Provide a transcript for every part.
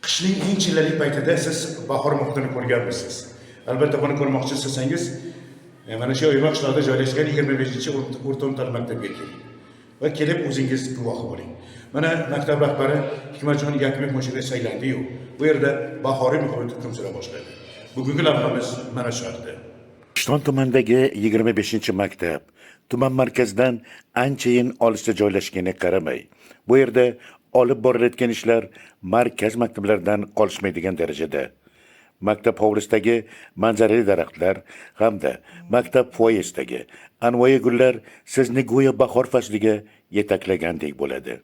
Qishning eng chillalik paytida siz bahor muhitini ko'rganmisiz? Albatta, buni ko'rmoqchi istasangiz, mana shu Yoyilma qishlog'ida joylashgan 25-o'rta umumta'lim maktabga keling va kelib o'zingiz guvohi bo'ling. Mana maktab rahbari Hikmatjon Yakimov moshina saylandiyu, bu yerda bahoriy muhit hukm sura boshladi. Bugungi lavhamiz mana shu haqda. Rishton tumanidagi 25-maktab tuman markazidan anchayin olisda joylashganiga qaramay, bu yerda olib borilayotgan ishlar markaz maktablaridan qolishmaydigan darajada. Maktab hovlisidagi manzarali daraxtlar hamda maktab foyesidagi anvoyi gullar sizni go'yo bahor fasliga yetaklagandek bo'ladi.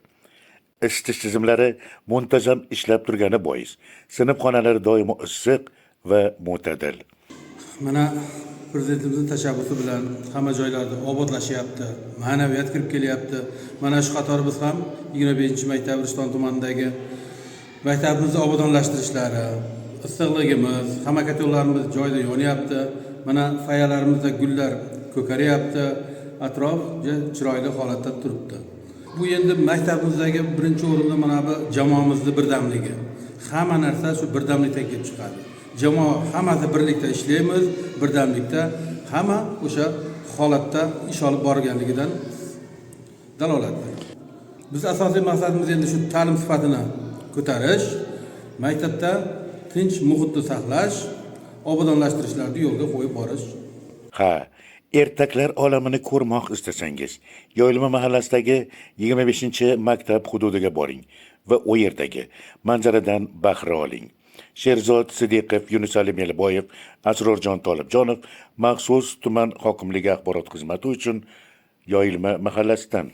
Isitish tizimlari muntazam ishlab turgani bois, sinf xonalari doimo issiq va mo'tadil. Mana, prezidentimizni tashabbusi bilan hamma joylarda obodlashyapti, ma'naviyat kirib kelyapti. Mana shu qatori biz ham 25-maktab, Rishton tumanidagi maktabimizni obodonlashtirishlari, issiqligimiz, hamma kotellarimiz joyida yonyapti. Mana, foyelarimizda gullar ko'karyapti, atrof juda chiroyli holatda turibdi. Bu endi maktabimizdagi birinchi o'rinda mana bu jamoamizni birdamligi. Hamma narsa shu birdamlikdan kelib chiqadi. Jamoa hammasi birlikda ishlaymiz, birdamlikda hamma o'sha holatda ish olib borganligidan dalolatdir. Biz asosiy maqsadimiz endi shu ta'lim sifatini ko'tarish, maktabda tinch muhitni saqlash, obodonlashtirishlarni yo'lga qo'yib borish. Ha, ertaklar olamini ko'rmoq istasangiz, Yoyilma mahallasidagi 25-maktab hududiga boring va u yerdagi manzaradan bahra oling. Sherzod Sidiqov, Yunusali Meliboyev, Asrorjon Tolibjonov maxsus tuman hokimligi axborot xizmati uchun Yoyilma mahallasidan.